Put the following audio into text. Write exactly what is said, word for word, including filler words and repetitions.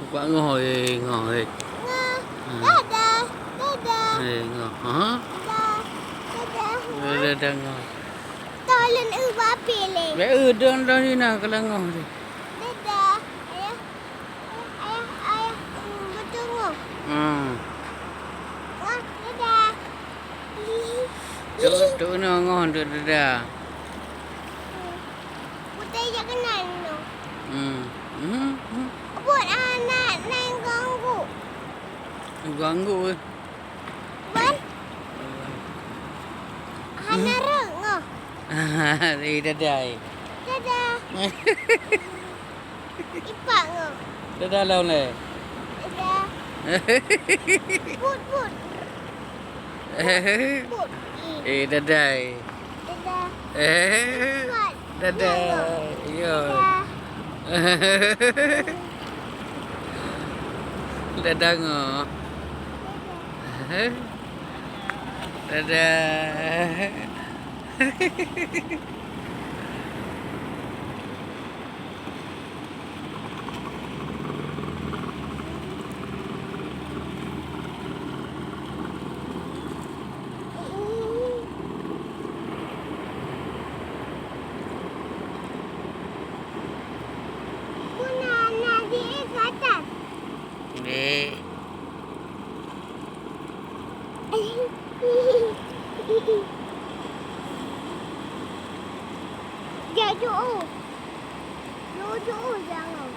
Bak ngoh, eh, ngoh, eh. Ngoh. Hmm. Dadah, dadah. Eh, ngoh. Ha? Dadah, dadah, ngoh. Dadah, dadah, ngoh. Tolong ubah pilih. Bèk, eh, dong, dong, sini, kalau ngoh tu. Dadah. Ayah, ayah, ayah, hmm, betul ngoh. Hmm. Ngoh, dadah. Tu, tu, ngoh, ngoh, tu, dadah. Hmm. Putih jak kenal, no. Hmm. Hmm, hmm. Buat anak nai ganggu. Ganggu, eh. Wan. Hana rek, ngoh. Eh, dadah, eh. Dadah. Ipak, ngoh. Dadah, lawan, eh. Dadah. Put, put. Put. Eh, dadah, eh. Dadah. Eh, dadah. Yo. Dadah. Dadah, ngoh. Dadah. Dek. Jak jiôh. Jiôh, jiôh, jangan.